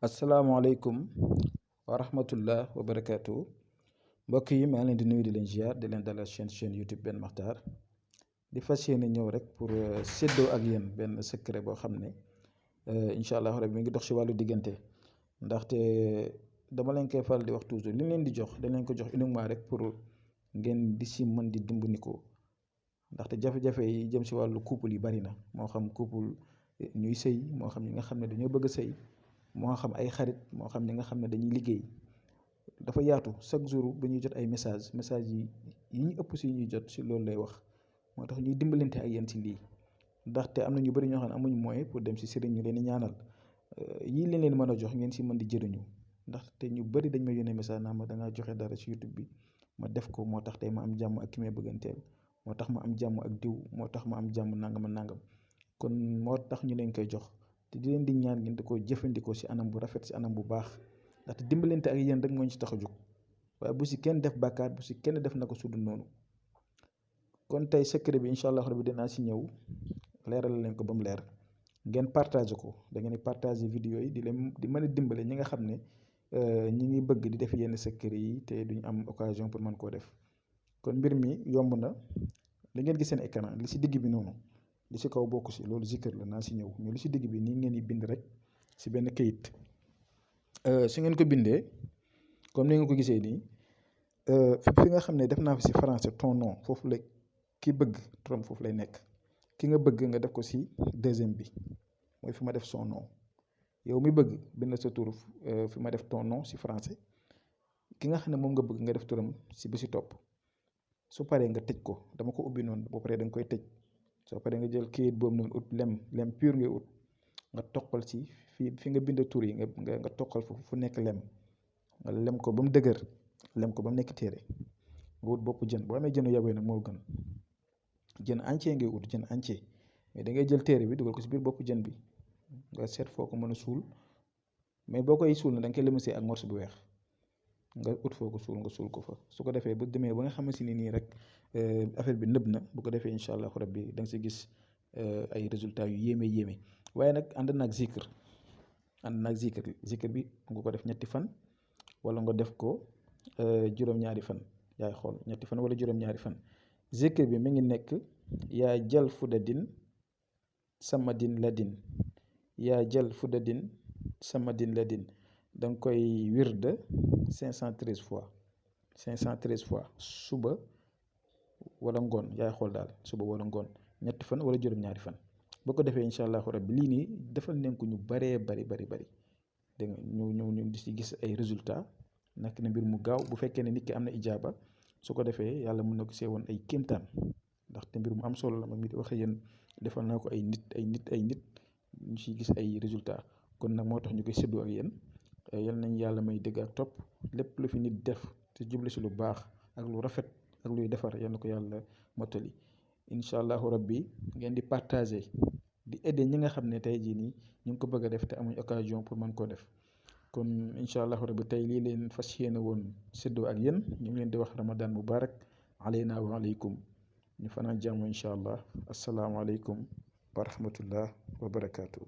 asalaamaaleykum wa rahmatullah wa barakaatu mbokk yi maa ngi leen di nuyu di leen ziar di leen dalal chaîne YouTube Ben Makhtar di fas yéene ñëw rek pour séddoo ak yéen benn secret boo xam ne incha allah rabi mi ngi dox si wàllu diggante ndaxte dama leen koy faral di wax toujours li leen di jox dañ leen ko jox uniquement rek pour ngeen di si mën di dimbandikoo ndaxte jafe-jafe yi jëm si wàllu couple yi bari na moo xam couple ñuy sëy moo xam ñi nga xam ne dañoo bëgg a sëy moo xam ay xarit moo xam ñi nga xam ne dañuy liggéey dafa yaatu chaque jour bu ñuy jot ay message yi ñu ëpp si ñuy jot si loolu lay wax moo tax ñuy dimbalante ak yéen si lii ndaxte am na ñu bëri ñoo xam ne amuñu moyen pour dem si sëriñ ñu leen di ñaanal yii leen mën a jox ngeen si mën di jëriñu ndaxte ñu bëri dañ ma yónnee message naa ma dangaa joxe dara si YouTube bi ma def ko moo tax tey ma am jàmm ak ki may bëgganteel moo tax ma am jàmm ak diw moo tax ma am jàmm nangam ak nangam kon moo tax ñu leen koy jox te di leen di ñaan ngeen di ko jëfandikoo si anam bu rafet si anam bu baax ndaxte dimbalante ak yéen rek moo ñu si tax a jóg waaye bu si kenn def bàkkaar bu si kenn def na ko sudu noonu kon tey secret bi incha allah rabbi dinaa si ñëw leeral leen ko ba mu leer ngeen partagé ko da ngeen di partagé vidéo yi di leen di mën a dimbale ñi nga xam ne ñi ngi bëgg di def yenn secret yi te duñ am occasion pour mën koo def kon mbir mi yomb na li ngeen gis seen écran li si digg bi noonu li si kaw bokk si loolu zikr la naa si ñëw mais lu si digg bi nii ngeen di bind rek si benn kayit su ngeen ko bindee comme ni nga ko gisee nii fi nga xam ne def naa fi si français ton nom foofu la ki bëgg turam foofu lay nekk ki nga bëgg nga def ko si deuxième bi mooy fi ma def son nom yow mi bëgg bind sa tur fi ma def ton nom si français ki nga xam ne moom nga bëgg nga def turam si bi si topp su paree nga tëj ko dama ko ubbi noonu boo paree da nga koy tëj. soo paree nga jël kayit boobu noonu ut lem pur ngay ut nga toqal si fi nga bind tur yi nga toqal fu nekk lem nga lem ko ba mu dëgër lem ko ba mu nekk téere nga ut bopp jën boo amee jënu yaboy nag moo gën jën entier ngay ut jën entier mais da ngay jël téere bi dugal ko si biir bopp jën bi nga seet foo ko mën a suul mais boo koy suul na da nga koy lëmasee ak morceau bu weex nga ut foo ko suul nga suul ko fa su ko defee bu demee ba nga xamante ni nii rek affaire bi nëb na bu ko defee incha allah rabbi da nga si gis ay résultats yu yéeme waaye nag ànd naag zikr bi nga ko def ñetti fan wala nga def ko juróom-ñaari fan yaay xool ñetti fan wala juróom-ñaari fan zikr bi mi ngi nekk yaa jal fudadin sama din la din yaa jal fudadin sama din la din da nga koy wirde 513 fois suba wala ngoon yaay xool daal suba wala ngoon ñetti fan wala juróom-ñaari fan boo ko defee incha allahu rabbi lii nii defal nañ ko ñu baree bari dégg nga ñu di si gis ay résultats nekk na mbir mu gaaw bu fekkee ne nit ki am na ijaaba su ko defee yàlla mën na ko see woon ay kéemtaan ndaxte mbir mu am solo la ma mi di waxee yéen defal naa ko ay nit ñu siy gis ay résultats kon nag moo tax ñu koy séddoo ak yéen. yal nañ yàlla may dëgg ak topp lépp lu fi nit def te jublu si lu baax ak lu rafet ak luy defar yal na ko yàlla mottali incha allahu rabbi ngeen di partager di aider ñi nga xam ne tey jii nii ñu ngi ko bëgg a def te amuñ occasion pour mën koo def kon incha allahu rabbi tey lii leen fas yéene woon séddoo ak yéen ñu ngi leen di wax ramadan mubarak aleyna wa aleykum ñu fanaan jàmm incha allah asalaamualeykum wa rahmatullah wa barakaatu.